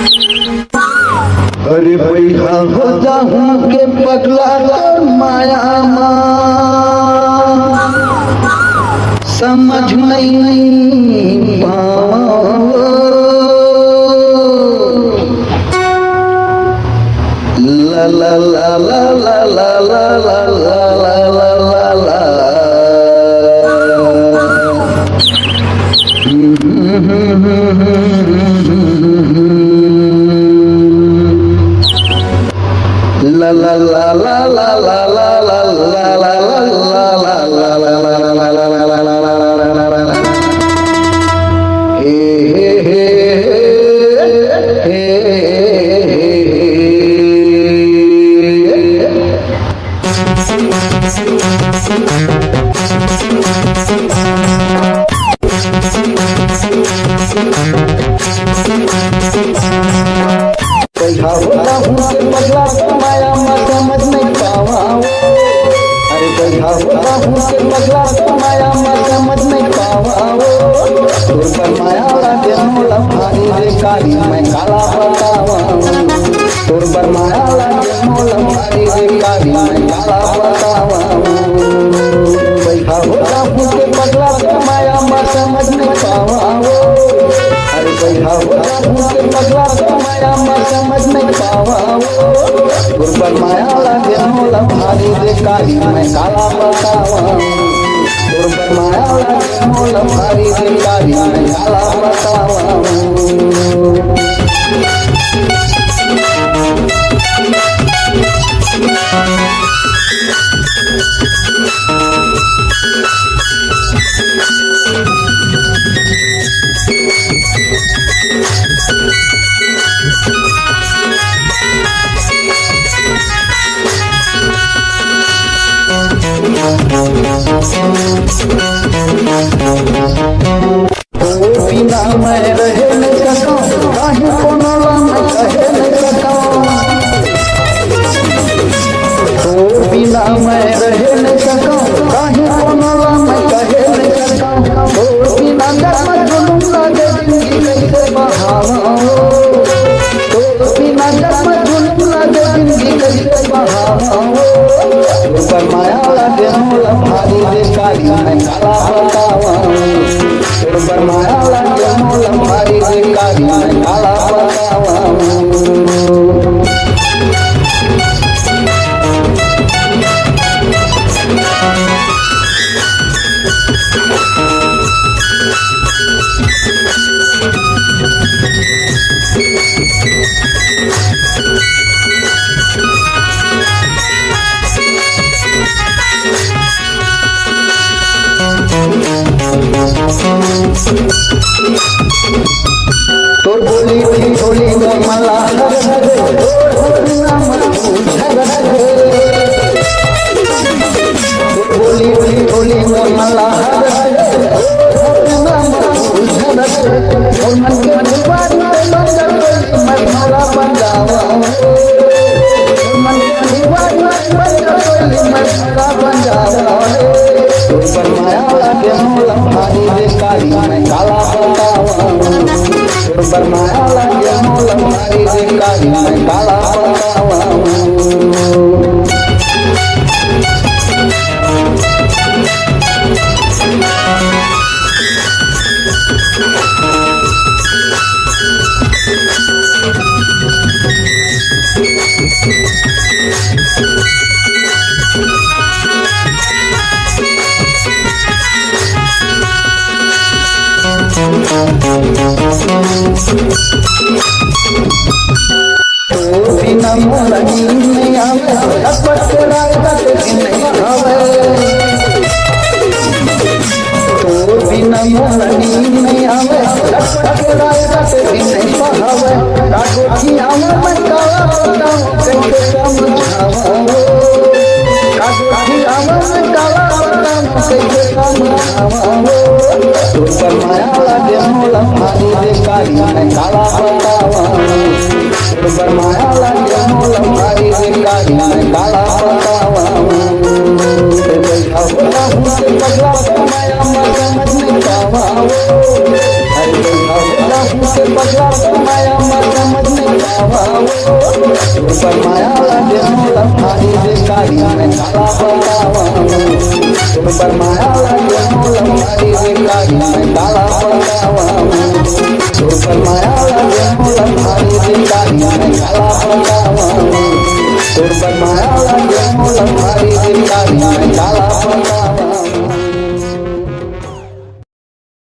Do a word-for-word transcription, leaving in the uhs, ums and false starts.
अरे बइहा हो जाहूं के पगला तोर माया मा, समझ नहीं पावा। ला ला ला ला ला। बइहा हो जाहूं के पगला तोर माया मा समझ नहीं पावा। अरे बइहा हो जाहूं के पगला तोर माया मा समझ नहीं पावा। तोर बर माया लागे मोला भारी रे कारी, मैं काला बतावा। तोर बर माया लागे मोला भारी रे कारी, मैं काला बतावा। बइहा हो जाहूं के पगला तोर माया मा समझ नहीं पावा। अरे बइहा हो जाहूं के पगला तोर माया मा समझ नहीं पावा। तोर बर माया लागे मोला भारी रे कारी, मैं काला बतावा। तोर बर माया लागे मोला भारी रे कारी, मैं काला बतावा। तोर बिना मैं रहे नहीं सकंव, काहे कोनो ला मैं कहे नहीं सकंव। तोर बिना मैं रहे नहीं सकंव, काहे कोनो ला मैं कहे नहीं सकंव। तोर बिना जब मैं जुलूम लागे जिंदगी कैसे बहावंव। तोर बिना जब मैं जुलूम लागे जिंदगी कैसे बहावंव। तोर बर माया लागे मोला भारी रे कारी, मैं काला बतावंव। तोर बर माया लागे मोला भारी रे कारी, मैं काला बतावंव। तोर बोली ठिठोली में मला हरस रे, तोर होना मत पूछ हरस रे। तोर बोली ठिठोली में मला हरस रे, तोर होना मत पूछ हरस रे। तोर मन के दीवार में बंदर कोई मैं मला बंजावा। तोर मन के दीवार में बंदर कोई मैं मला बंजावा। तोर बर माया लागे मोला भारी रे कारी, मैं काला बतावंव। तोर बर माया लागे मोला भारी रे कारी, मैं काला बतावंव। तोर बिना मोला नींद नइ आवे, लपट के रात कटे दिन नइ आवे। तोर बिना मोला नींद नइ आवे, लपट के रात कटे दिन नइ आवे। का गोठियावंव मैं काला बतावंव, कइसे समझावंव। का गोठियावंव मैं काला बतावंव, कइसे समझावंव। तोर बर माया लागे मोला भारी रे कारी, मैं काला बतावंव। तोर बर माया लागे मोला भारी रे कारी, मैं काला बतावंव। अरे बइहा हो जाहूं के पगला तोर माया मा समझ नइ पावंव। अरे बइहा हो जाहूं के पगला तोर माया मा समझ नइ तोर बर माया लागे मोला भारी बेकारी, मैं काला बतावंव। तोर बर माया लागे मोला भारी बेकारी, मैं काला